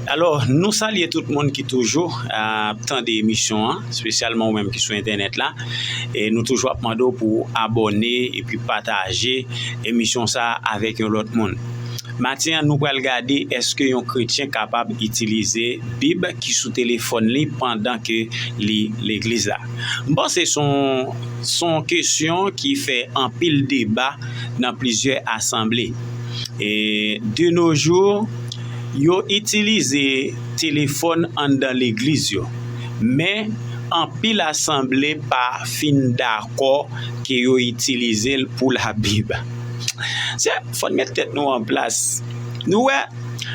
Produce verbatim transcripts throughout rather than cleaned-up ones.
Alò, nou salye tout moun ki toujou ap tande emisyon an, espesyalman ou menm ki sou entènèt la. E nou toujou ap mande w pou w abòne epi pataje emisyon sa a avèk yon lòt moun. Maten an, nou pral gade èske yon kretyen kapab itilize Bib ki sou telefòn li pandan ke li legliz la. M panse se yon, se yon kesyon ki fè anpil deba nan plizyè asanble. E, de nos jours, yo itilize telefòn anndan legliz yo. Men, anpil asanble pa fin dakò ke yo itilize l pou Labib. Se, fò n met tèt nou an plas. Nou wè,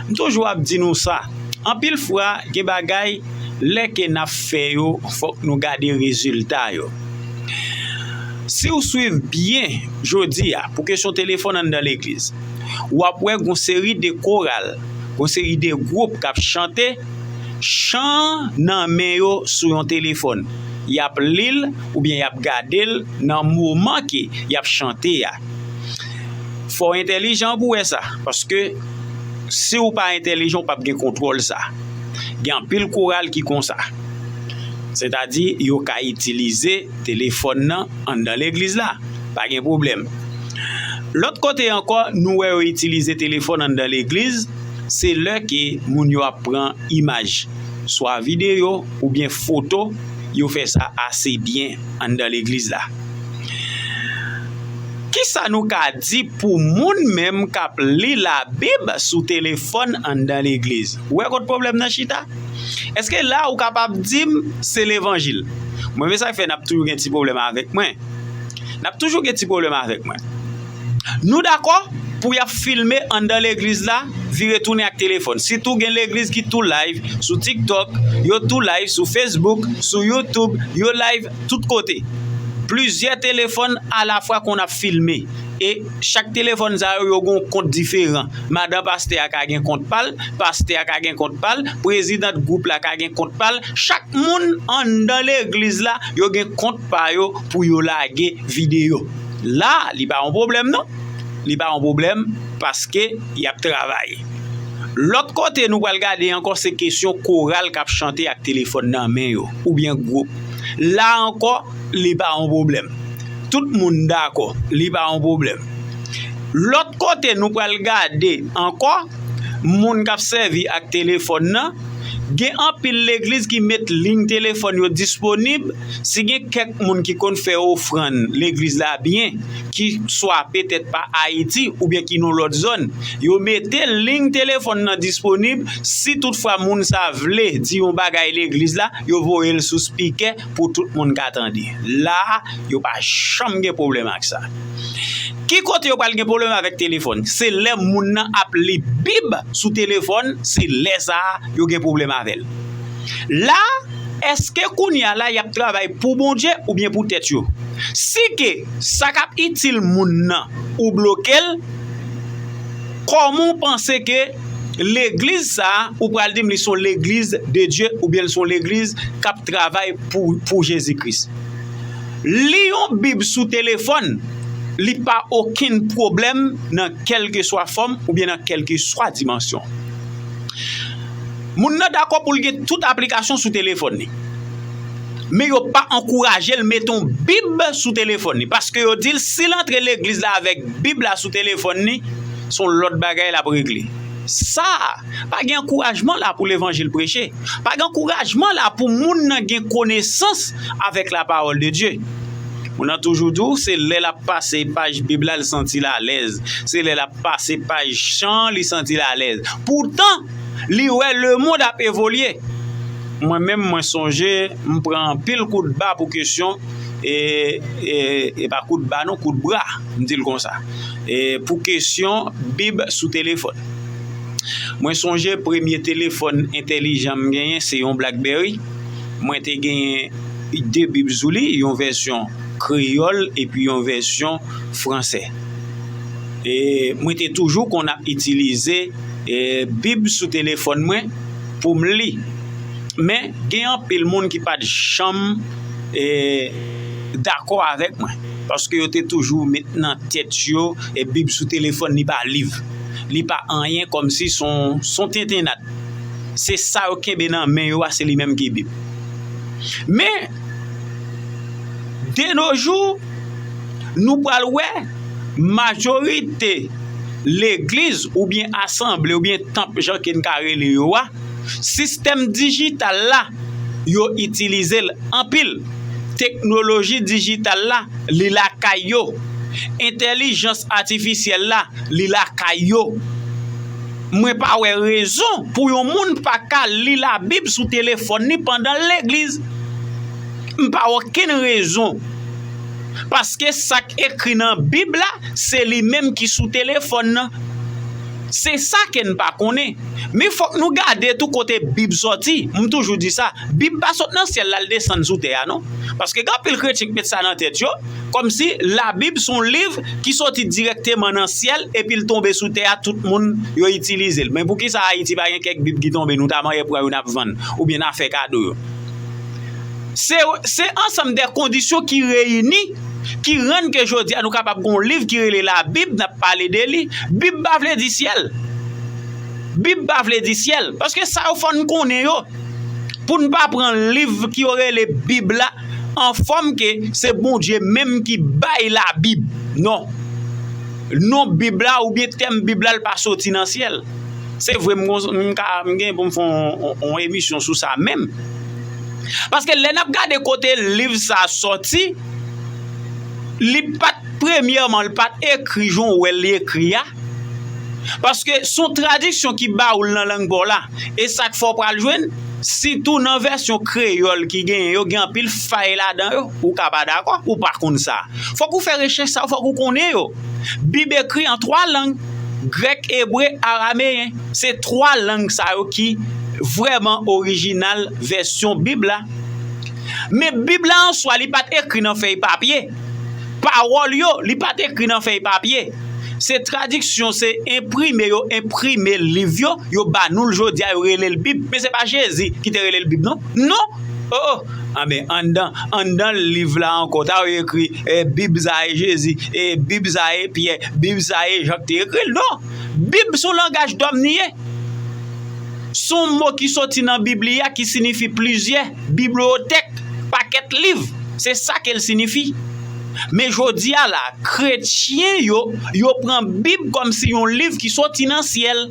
m toujou ap di nou sa. Anpil fwa, gen bagay, lè ke n ap fè yo, fòk nou gade rezilta yo. Si w swiv byen jodi a, pou kesyon telefòn anndan legliz, w ap wè gon seri de koral, gon seri de gwoup k ap chante chan nan men yo sou yon telefòn. Y ap li l oubyen y ap gade l nan moman ke y ap chante a. Fò w entèlijan pou w wè sa, paske si w pa entèlijan, w p ap gen kontwòl sa. Gen anpil koral ki konsa. Sètadi, yo ka itilize telefòn nan anndan legliz la. Pa gen pwoblèm. Lòt kote ankò, nou wè yo itilize telefòn anndan legliz, se lè ke moun yo ap pran imaj, swa videyo oubyen foto, yo fè sa ase byen anndan legliz la. Kisa nou ka di pou moun menm k ap li Labib sou telefòn anndan legliz? Ou wè kot pwoblèm nan chita? Èske la ou kapab di m se levanjil? Mwen, men sa k fè n ap toujou gen ti pwoblèm avèk mwen. N ap toujou gen ti pwoblèm avèk mwen. Nou dakò pou y ap filme anndan legliz la, vire tounen ak telefòn. Sitou gen legliz ki tou live sou TikTok, yo tou live sou Facebook, sou YouTube, yo live tout kote. Plizyè telefòn alafwa konn ap filme. E chak telefòn sa yo, yo gen yon kont diferan. Madan pastè a ka gen kont pa l, pastè a ka gen kont pa l, prezidant gwoup la ka gen kont pa l. Chak moun anndan legliz la, yo gen kont pa yo pou yo lage videyo. La, li pa yon pwoblèm non. Li pa yon pwoblèm paske y ap travay. Lòt kote nou pral gade ankò, se kesyon koral k ap chante ak telefòn nan men yo, oubyen gwoup. La ankò, li pa yon pwoblèm. Tout moun dakò, li pa yon pwoblèm. Lòt kote nou pral gade ankò, moun k ap sèvi ak telefòn nan, gen anpil legliz ki met liy telefòn yo disponib. Si gen kèk moun ki konn fè ofrann legliz la byen, ki swa petèt pa Ayiti oubyen ki nan lòt zòn, yo mete liy telefòn nan disponib. Si toutfwa moun sa vle di yon bagay legliz la, yo voye l sou spikè pou tout moun ka tande. La a, yo pa janm gen pwoblèm ak sa. Ki kote yo pral gen pwoblèm avèk telefòn? Se lè moun nan ap li Bib sou telefòn, se lè sa a yo gen pwoblèm avè l. La, èske kounye a la y ap travay pou Bondye oubyen pou tèt yo? Si ke sa k ap itil moun nan, ou bloke l, kòman w panse ke legliz sa a, ou pral di m li se yon legliz de Dye oubyen li se yon legliz k ap travay pou, pou Jezi Kris? Li yon Bib sou telefòn, li pa okenn pwoblèm nan kèlkeswa fòm oubyen nan kèlkeswa dimansyon. Moun nan dakò pou l gen tout aplikasyon sou telefòn li. Men yo pa ankouraje l mete yon Bib sou telefòn li, paske yo di l si l antre legliz la avèk Bib la sou telefòn li, se yon lòt bagay l ap regle. Sa a, pa gen ankourajman la pou levanjil preche. Pa gen ankourajman la pou moun nan gen konesans avèk la parole de Dieu. Moun nan toujou di w, se lè l ap pase paj Bib la, l santi l alèz. Se lè l ap pase paj chan, li santi l alèz. Poutan, li wè lemonn ap evolye. Mwen menm, mwen sonje, m pran anpil kout ba pou kesyon, e, e, e pa kout ba non, kout bra, m di l konsa. E pou kesyon Bib sou telefòn. Mwen sonje premye telefòn entèlijan m genyen, se yon BlackBerry. Mwen te genyen de Bib sou li, yon vèsyon kreyòl epi yon vèsyon fransè. E mwen te toujou konn ap itilize, e, Bib sou telefòn mwen pou m li. Men, gen anpil moun ki pa t janm, e, dakò avèk mwen, paske yo te toujou met nan tèt yo, e, Bib sou telefòn, li pa liv. Li pa anyen, kòmsi se yon, se yon tentennad. Se sa yo kenbe nan men yo a, se li menm ki Bib. Men, de nos jours, nou pral wè majorite legliz oubyen asanble oubyen tanp, jan ke n ka rele yo a, sistèm dijital la, yo itilize l anpil. Teknoloji dijital la, li lakay yo. Entèlijans atifisyèl la, li lakay yo. Mwen pa wè rezon pou yon moun pa ka li Labib sou telefòn li pandan l legliz. M pa wè okenn rezon. Paske sa k ekri nan Bib la, se li menm ki sou telefòn nan. Se sa ke n pa konnen. Men fòk nou gade tou kote Bib sòti. M toujou di sa, Bib pa sot nan syèl la, l desann sou tè a, non. Paske gen anpil kretyen k met sa nan tèt yo, kòmsi Labib se yon liv ki soti dirèkteman nan syèl epi l tonbe sou tè a, tout moun yo itilize l. Men poukisa Ayiti pa gen kèk Bib ki tonbe, nou ta manyen pran yo, n ap vann, oubyen n a fè kado yo? Se, se ansanm de kondisyon ki reyini, ki rann ke jodi a nou kapab gen yon liv ki rele Labib, n ap pale de li. Bib pa vle di syèl. Bib pa vle di syèl. Paske sa yo fò n konnen yo. Pou n pa pran liv ki yo rele Bib la an fòm ke se Bondye menm ki bay Labib. Non. Non Bib la oubyen tèm Bib la, l pa soti nan syèl. Se vre, m, gon- m, ka, m gen pou m fè yon, yon, yon emisyon sou sa menm. Paske lè n ap gade kote liv sa a sòti, li pa t, premyèman, li pa t ekri jan w wè l ekri a. Paske se yon tradiksyon ki ba ou l nan lang pa w la. E sa k fè w pral jwenn, sitou nan vèsyon kreyòl ki genyen yo, gen anpil fay ladan yo. Ou ka pa dakò, ou pa konn sa. Fòk ou fè rechèch sa yo, fòk ou konnen yo. Bib ekri an twa lang, grèk, ebre, arameyen. Se twa lang sa yo ki vrèman orijinal vèsyon Bib la. Men Bib la an swa, li pa t ekri nan fèy papye. Pawòl yo, li pa t ekri nan fèy papye. Se tradiksyon, se enprime yo enprime liv yo, yo ba nou l jodi a, yo rele l Bib. Men se pa Jezi ki te rele l Bib, non. Non. Oh, oh. Anben, anndan, anndan liv la ankò, ta yo ekri, eh, Bib sa e Jezi, eh, Bib sa e Pyè, Bib sa e Jan k te ekri l. Non. Bib se yon langaj dòm li ye. Se yon mo ki soti nan Bibli a ki sinifi plizyè, bibliyotèk, pakèt liv. Se sa ke l sinifi. Men jodi a la, kretyen yo, yo pran Bib kòmsi yon liv ki soti nan syèl.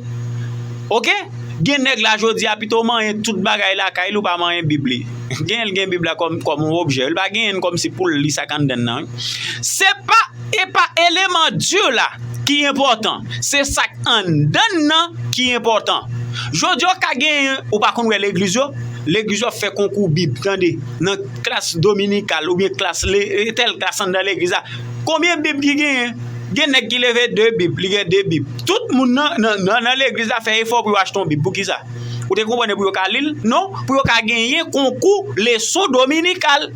Oke? Gen nèg la jodi a, pito w manyen tout bagay lakay li, ou pa manyen Bib li. Genyen l gen Bib la kòm, kòm yon objè. Li pa genyen l kòmsi pou l li sa k anndan l nan, wi. Se pa, e pa eleman di la ki enpòtan. Se sa k anndan l nan ki enpòtan. Jodi a, w ka genyen, ou pa konn wè legliz yo? Legliz yo ap fè konkou Bib, tande. Nan klas dominikal oubyen klas le, tèl klas anndan legliz la. Konbyen Bib ki genyen? Gen nèg ki leve de Bib, li gen de Bib. Tout moun nan, nan, nan, nan legliz la fè efò pou yo achte yon Bib. Poukisa? Ou te konprann pou yo ka li l? Non, pou yo ka genyen konkou leson dominikal.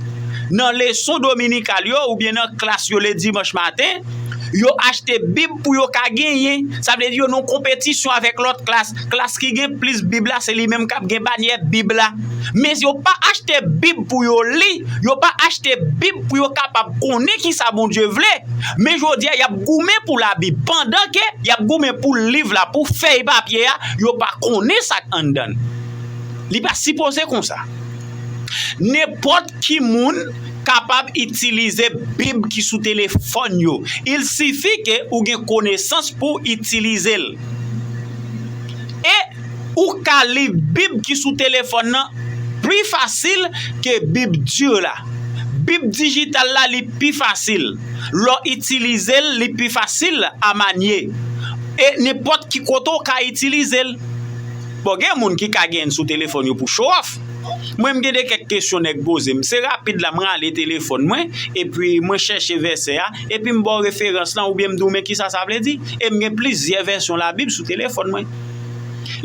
Nan leson dominikal yo, oubyen nan klas yo ledimanch maten, yo achte Bib pou yo ka genyen. Sa vle di yo nan konpetisyon avèk lòt klas. Klas ki gen plis Bib la, se li menm k ap gen banyè Bib la. Men yo pa achte Bib pou yo li, yo pa achte Bib pou yo kapab konnen kisa Bondye vle. Men jodi a, y ap goumen pou Labib. Pandan ke y ap goumen pou liv la, pou fèy papye a, yo pa konnen sa k anndan l. Li pa sipoze konsa. Nenpòt ki moun kapab itilize Bib ki sou telefòn yo. Il sifi ke ou gen konesans pou w itilize l. E ou ka li Bib ki sou telefòn nan pli fasil ke Bib di la. Bib dijital la, li pi fasil. Lè w itilize l, li pi fasil a manye. E nenpòt ki kote w ka itilize l. Bon, gen moun ki ka genyen l sou telefòn yo pou show off. Mwen, m gen de kèk kesyon nèg poze m. Se rapid la, m rale telefòn mwen, epi mwen chèche vèsè a, epi m ba w referans lan, oubyen m di w, men kisa sa vle di? E m gen plizyè vèsyon Labib sou telefòn mwen.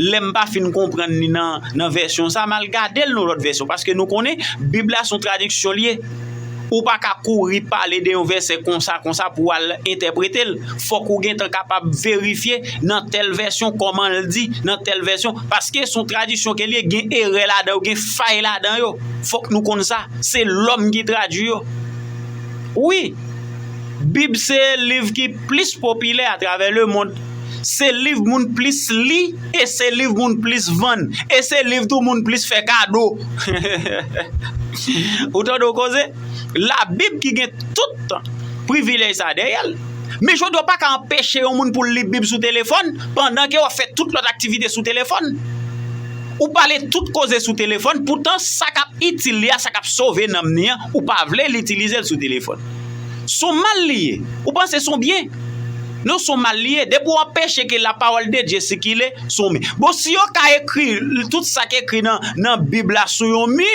Lè m pa fin konprann li nan, nan vèsyon sa, m al gade l nan lòt vèsyon, paske nou konnen Bib la se yon tradiksyon li ye. Ou pa ka kouri pale de yon vèsè konsa, konsa pou w al entèprete l. Fòk ou gentan kapab verifye nan tèl vèsyon kòman l di, nan tèl vèsyon, paske se yon tradisyon ke li ye, gen erè ladan yo, gen fay ladan yo. Fòk nou konn sa. Se lòm ki tradui yo. Wi, Bib se liv ki plis popilè atravè lemonn. Se liv moun plis li, e se liv moun plis vann, e se liv tou moun plis fè kado. Ou tande w koze? Labib ki gen tout privilèj sa dèyè l. Men jodi a, w pa ka anpeche yon moun pou l li Bib sou telefòn, pandan ke w ap fè tout lòt aktivite sou telefòn. Ou pale tout koze sou telefòn, poutan sa k ap itil li a, sa k ap sove nanm ni an, ou pa vle l itilize l sou telefòn. S on mal li ye. Ou panse s on byen? Non, s on mal li ye. Depi w anpeche ke lapawòl de Dye sikile, s on mi. Bon, si yo ka ekri tout sa k ekri nan, nan Bib la sou yon mi,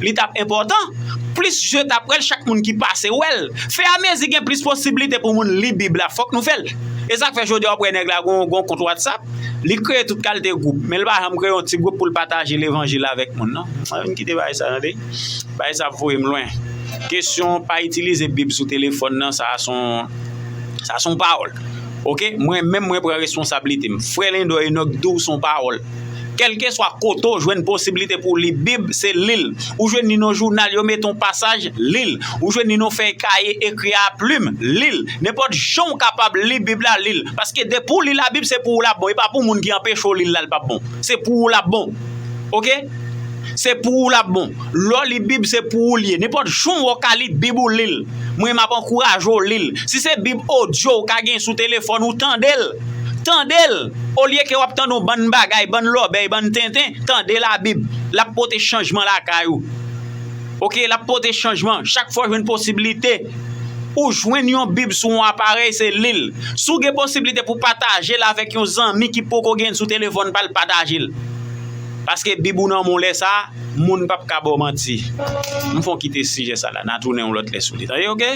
li t ap enpòtan. Plis je t ap wè l, chak moun ki pase wè l. Fèamezi gen plis posiblite pou moun li Bib la, fòk nou fè l. E sa k fè jodi a w ap wè nèg la gon, gon kont WhatsApp, li kreye tout kalite gwoup, men li pa janm kreye yon ti gwoup pou l pataje levanjil avèk moun, non. Mwen vin kite bagay sa, tande. Bagay sa ap voye m lwen. Kesyon pa itilize Bib sou telefòn nan, sa a s on, sa a s on pawòl. Oke? Mwen menm, mwen pran responsablite m. Frè Lendò Enòk di w s on pawòl. Kèlkeswa kote w jwenn posiblite pou w li Bib, se li l. Ou jwenn li nan jounal, yo mete yon pasaj, li l. Ou jwenn li nan fèy kaye ekri a plim, li l. Nenpòt jan w kapab li Bib la, li l. Paske depi w li Labib, se pou ou l ap bon. E pa pou moun ki anpeche w li l la, l p ap bon. Se pou ou l ap bon. Oke? Se pou ou l ap bon. Lè w li Bib, se pou ou l ye. Nenpòt jan w ka li Bib ou, li l. Mwen, m ap ankouraje w li l. Si se Bib odyo w ka gen sou telefòn ou, tande l. Tande l. Olye ke w ap tande yon bann bagay, bann lòbèy, bann tenten, tande Labib. L ap pote chanjman lakay ou. Oke, l ap pote chanjman. Chak fwa w jwenn posiblite, ou jwenn yon Bib sou yon aparèy, se li l. Si w gen posiblite pou pataje l avèk yon zanmi ki poko gen l sou telefòn pa l, pataje l. Paske Bib ou nan men w lè sa a, moun p ap ka ba w manti. M fè w kite sijè sa la, n a tounen yon lòt lè sou li. Tande, oke?